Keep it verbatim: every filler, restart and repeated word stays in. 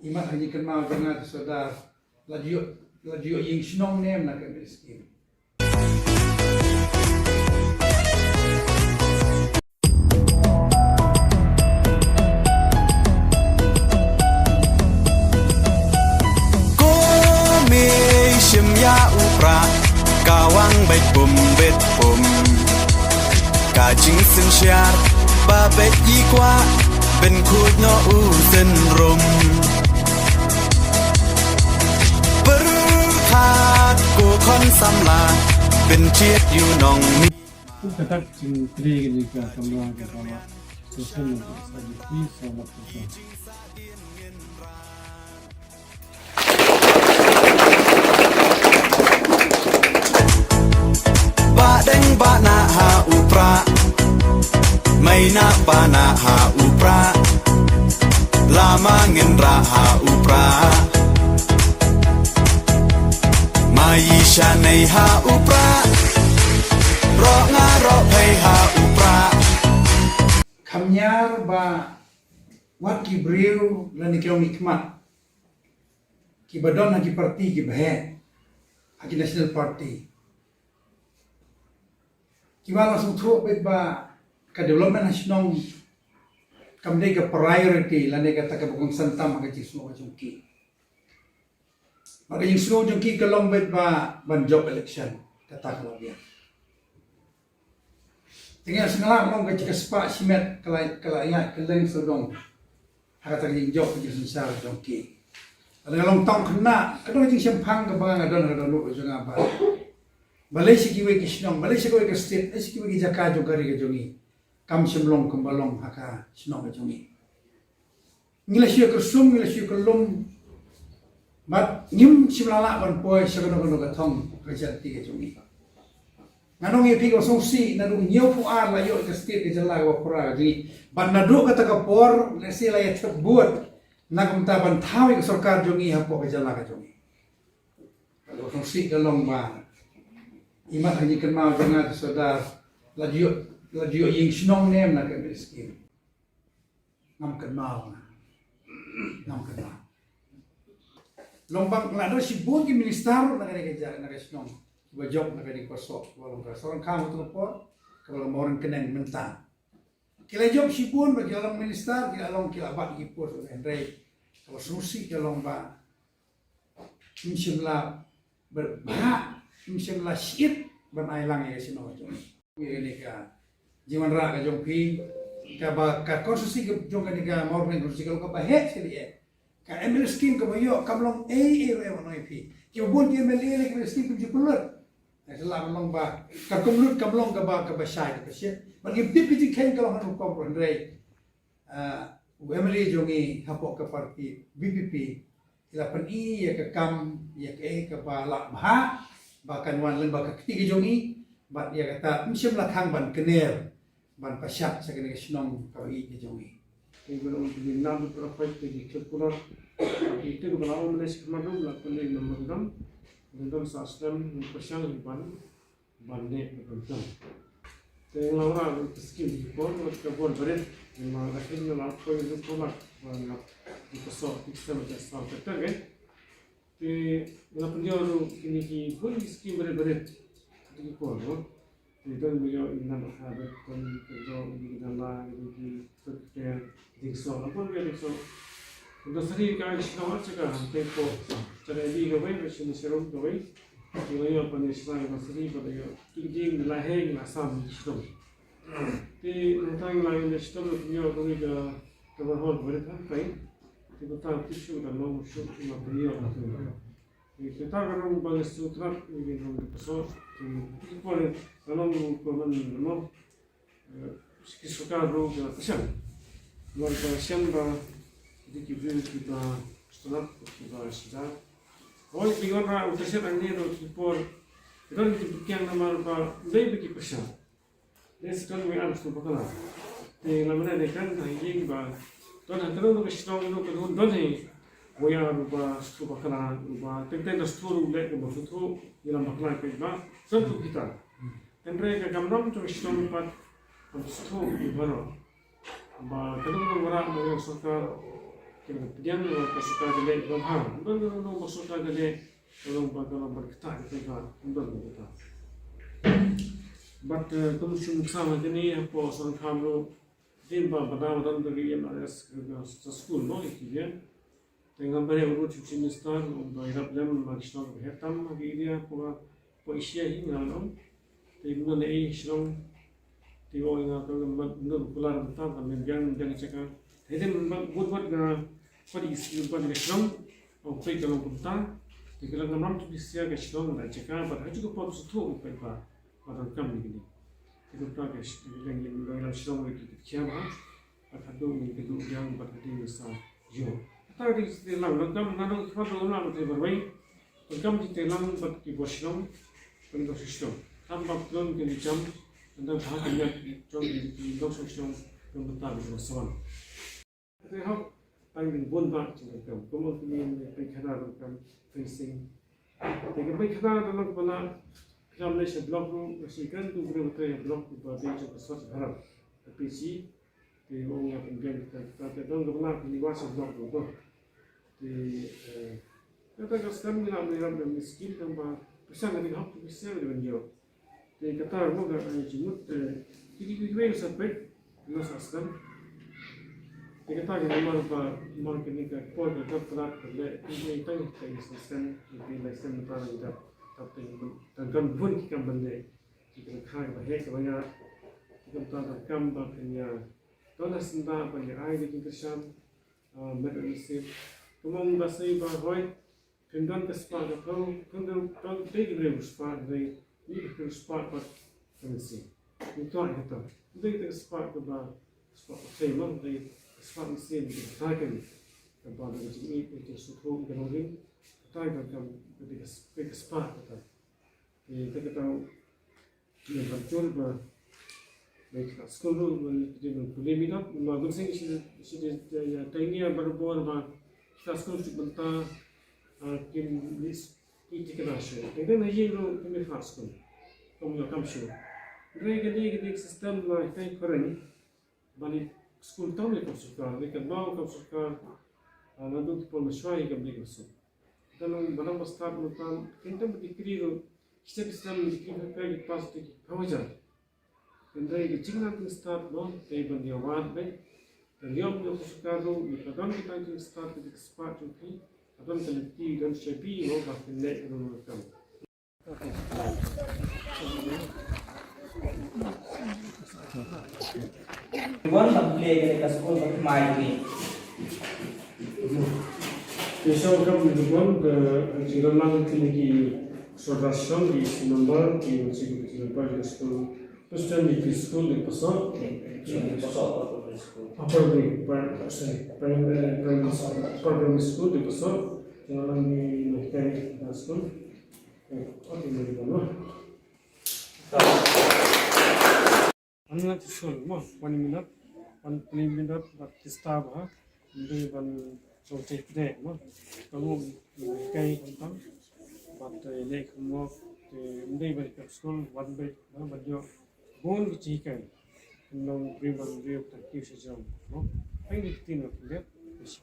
Imat ha jingkynmaw jong nga te Sordar, la ju ïoh, la ju ïoh ïing shnong ne em na ka M L A scheme. Ko mei shim ïa u prah, ka wang beit pum beit pum. Ka jingsynshar ba beit i kwah, ban khuid noh u synrum. Pyrkhat ko khon samla, ban jied ïa u nongmih. Kum kata ka jingtrei ka jingkyrkhu kamra ka kamra. Station number seventy-three, Samat Station. Ba deng ba na ha u prah, mei na pa na ha u prah, lama ngin rah ha u prah. Mai sha nei ha u prah, roh nga roh pei ha u prah. Kham ñiar ba wat ki briew lane ki nongmihkhmat kiba don ha ki party kiba heh, ha ki national party, kiba la sngewthuh beit ba ka development ha shnong kam dei ka priority lane kata kaba kongsan tam ha ka jingsngew jong ki. Bad ka jingsngew jong ki ka long beit ba ban jop election, kata ka la biang. Te nga sngew la long ka jingkyrpad shimet ka la, ka la ïaid kylleng sawdong ha kata ka jingjop ka jingsynshar jong ki. Lada nga long tang khynnah, ka don ka jingshemphang kaba nga don ha ka dohnud jong nga ba, balei sha kiwei ki shnong, balei sha kiwei ka state, balei sha kiwei ki jaka jong ka ri ka jong ngi, kam shym long kumba long ha ka shnong ka jong ngi. Ngi la shu kyrsum, ngi la shu kyllum, bad ngim shym la lah ban poi sha kano kano ka thong ka jati ka jong ngi. Ngan ong ïa phi, ka sngewsih, naduh hynñiewphew ar la ïoh ka state ka jylla kaba pura ka jong ngi. Bad naduh kata ka por, lehse la ïa thep bud na ka bynta ban thaw ïa ka sorkar jong ngi hapoh ka jylla ka jong ngi. Ka sngewsih ka long ba, imat ha jingkynmaw jong nga te Sordar, la ju ïoh, la ju ïoh ïing shnong ne em na ka M L A scheme. Ngam kynmaw nga. Ngam kynmaw. Long ba la don shibun ki minister na kane ka jaka, na ka shnong, kiba jop na kane ka por, kiba long ka Sohryngkham ha kata ka por, kiba long Mawryngkneng mynta. Ki la jop shibun ba ki la long minister, ki la long, ki la bat ki post, hynrei kaba sngewsih ka long ba ym shym la bha, ym shym la shit ban ai lang ïa ka shnong jong ngi. Ïa kane ka jingwanrah ka jong phi, kaba ka constituency ka jong kane ka Mawryngkneng constituency ka long kaba heh shilieh. Ka M L A scheme kaba ïoh kam long ei ei ruh, ïa phi. Kiba bun ki M L A lei ka M L A scheme kim ju pynlut. Ka shu lah ban long ba ka kum lut kam long kaba, kaba shai kaba shit. Bad ngi tip ka jingkheiñ ka long ha rukom ruh, hynrei ah, u M L A jong ngi hapoh ka party V P P, ki la pyni ïa ka kam, ïa kaei kaba lah bha ba kan wan lyngba ka kti ka jong ngi, bad ïa kata ym shym la khang ban kner, ban pynshad sha kane ka shnong kaba ïeit ka jong ngi. Te ba long ki nam ba pynlong peit ki khlem pynlong. Ki te ba la ong ne shi khmat dum la pynlong nam ba dum. Dum sa slem pynshang ban ban leh ban pyntan. Te nga ong ruh ka skim ki por, ka por barit, nga la kin nga la poi ruh ko la, ba nga di ka so, di ka so, di ka so, ka tang, eh. Te nga la pynjor ruh kine ki bun ki skim barit barit. Di ki por, no? Te don ba ïoh ïa ngan ha ba don, don ba ïoh ïa ngan la, ïa ki Ding so, la pun ka ding so. Ding so sari ka shnong ar chaka, te ko. Chaka di ka wei, ka shnong serum ka wei. Ki la ïoh pan shnong ka sari, pa da ïoh. Ki ding la hei, la sam shnong. Te nang tang la ïoh shnong, la ïoh ka wei ka, ka ba hol, ba da tang tai. Te ko tang ti shu da long shu, la ïoh. Te ta ka rong ba ngi su trap, ngi rong so. Te ko ka long ko man long. Eh, ki sorkar ruh ki la kyrshan. Ki la kyrshan ba, ki, ki briew kiba sngewtynnat, kiba sngewtynnat. Hooid, ki wanrah u kyrshan hangne ruh ki por. Ki don ki pyrkhat namar ba, dei ba ki pyrshah. Dei sa kawei ar sngewbha bakla. Te namar dei kan ha ïing ba, don ha kano kano ka shnong ruh ka don, don hi. Wei ar ba sngewbha bakla, ba teng teng da sngewthuh ruh leh kaba sngewthuh, ïalam bakla ka ba. Sngewthuh kita. Hynrei ka kamram jong ka shnong pat kam sngewthuh ïa baroh. Ba ka dang wanrah na ka sorkar, Kaba pdiang ba ka sorkar ka leh ba bha. Ba ka long ba sorkar ka leh, ka long ba ka long ba ka ta ka ta ba ba ka ta. Bad, eh, kum shu nuksa ma kane hapoh Songkham ruh, dei ba ba da ba don ka E M R S ka, ka, ka skul mo ki ki. Te ngam ba ïa u ruh Chief Minister u ba ïarap lem ma ki shnong ba heh tam ha ki area hapoh, hapoh Asia hi nga long. Te kumno ne i shnong. Te o nga ka ngan ngan kular mynta ka men biang biang jaka. Te de mynta bud bud nga pat i shnong pat i shnong. O pei ka long kumta. Te ka long ngam tu bisia ka shnong da jaka bad ha ju ka pom suthu u pei ba ba dang kam ni kini. Te kumta ka sh-, ka long yin long lam shnong ki ki kia ba. Bad haduh ni ka duh biang bad ka ding sa ïoh. Kata ka ding sa te lang lang kam nga dang khmat dang lang te barwei. Tang kam te lang bad ki bor shnong, pyndonkam shnong. Tam bad pyndonkam ki jam, tang bha ki ngat jong ki, ki pyndonkam shnong, pynbynta ki jong swan. Te hok, tang ding bun ba jong kam, kum ong ki ni pynkhana dong kam, fencing. Te ka pynkhana dong kam bala, kam ne sha block ru, ka shi kan tu bre block ru ba dei jong ka Swachh Bharat, ka P C. Te ong ïa pynbiang kita, kita te dang ka bla ki wa sa block do. Te, eh, kata ka skam ngi la mih ram da miskin tang ba pisa ngi hap tu pisa ngi ban ïoh. Te kata mo ka, eh, jingmut, eh, ki ki ki wei sa pek, no sa skam. Te kata ka mar ba, mar kini ka por ka dap plat ka le, ki wei tang ka sa skam, ki lai skam ta ngi dap, dap tang, tang kan bun ki kam ban le. Ki kan kha ka ba heh ka ba ïa, ki kan ta ka kam ba kan ïa. Don ha syndah ban ïa ai ka jingkyrshan, ah, met ïa nasib. Kumba ong ba sei ba hoi, phin don ka spah ka phew, phin don, don dei ka briew spah, dei, ni ka phew spah pat ka mynsiem. Ni to ïa to. Dei ka spah ka ba, spah ka sei mo, dei ka spah mynsiem, dei ka ta ka ni. Ka ba dei ka jingïeit, dei ka sukhu, ka longïing, ka ta ka kam, dei ka s-, dei ka spah ka ta. Te, te kata, ïa, ban jur ba, ba kita skul ruh, ba, ba, ba, pule minot, ba, ba, sing, shi, shi, ïa, ïa, tang ïa, ba, ba, ba, kita skul ruh, bynta, ah, kim, lis, ki, ki, kena shi. Te, te, na, ïa, ruh, kim, lis, skul. Kom, ïa, kam shi. Re, kene, kene, system, la, kita, keren. Ba ni skul tang ni kam sorkar, ni kam bau kam sorkar, ah, naduh ki por mynshuwa hi kam dei kam suk. Te nang ba nang ba start mynta, kin tam ba dikri ruh, ki step step dikri ha ka ki pass te ki phawajar. Hynrei ki jingnang kin start mo, te ban ïa wad beit. Te ïoh ïoh ka sorkar ruh, ni ka don ki tang kin start ki spah jong ki, ka don ka lynti don shabi mo, ba kin leh ka don kam. Wan ban plie kane ka skul ba thymmai ni. Te sha ka bun ka bun ka jingdon lang kine ki sordar shnong ki member ki member ki skul. President ki skul di Paso. Paso Upper Primary, sorry, Primary, Primary School, Upper Primary School di Paso. Jingdon lang ki member ki skul. Wan nga ti shon mo, wan minot, wan pli minot, bad ki staff ha, ym dei ban song teh pdeng mo, ka ngum kai khamtam, bad, eh, leh kham mo, eh, ym dei ban kap skul, wan bad, mo, bad ïoh bun ki jinghikai, ym long bri ban bri ban kiew sha jrong mo, hynrei ki tin mo, ki dep, ki shi.